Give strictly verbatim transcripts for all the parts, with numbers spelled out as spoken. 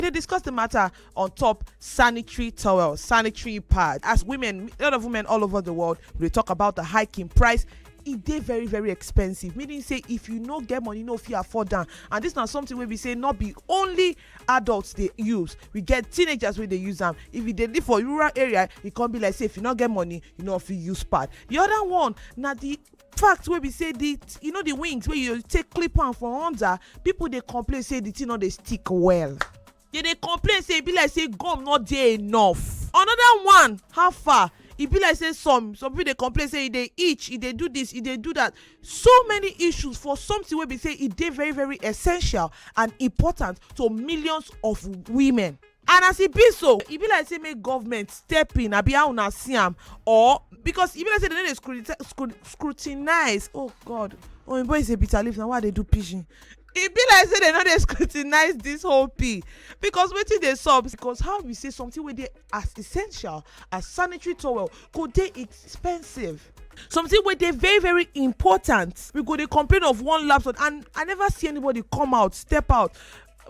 They discuss the matter on top sanitary towel, sanitary pad. As women, a lot of women all over the world, we talk about the hike in price. E dey very, very expensive, meaning say if you no get money, no fit afford am. And this na something wey be say not be only adults dey use. We get teenagers wey dey use am. If you dey live for rural area, e come be like say if you no get money, you no fit use pad. The other one na the fact wey be say the, you know, the wings wey you take clip am for under, people dey complain say the thing no dey stick well. They dey complain say e be like say gum no dey enough. Another one, how far? E be like say some some people dey complain say e dey itch, e dey do this, e dey do that. So many issues for something wey be say e dey very, very essential and important to millions of women. And as e be so, e be like say make government step in, abi how una see am, or because e be like say dem no dey scruti- scru- scrutinize. Oh God, oyinbo is a bitter leaf. Na why I dey do pidgin? E be like say dem no dey scrutinize this whole thing, because wetin dey sup, because how we say something wey dey as essential as sanitary towel go dey expensive. Something wey dey very, very important, we go dey complain of one laptop, and I never see anybody come out, step out.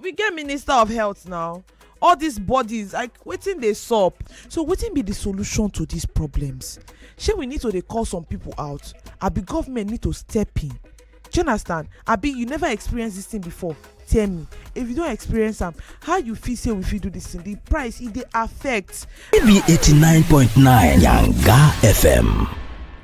We get minister of health now. All these bodies, like, wetin dey sup? So wetin be the solution to these problems? Shey we need to dey call some people out? Abi government need to step in? Do you understand? Abi you never experience this thing before? Tell me. If you don experience am, how you feel say we fit do this thing? The price, e dey affect. B B eighty-nine point nine Yanga F M.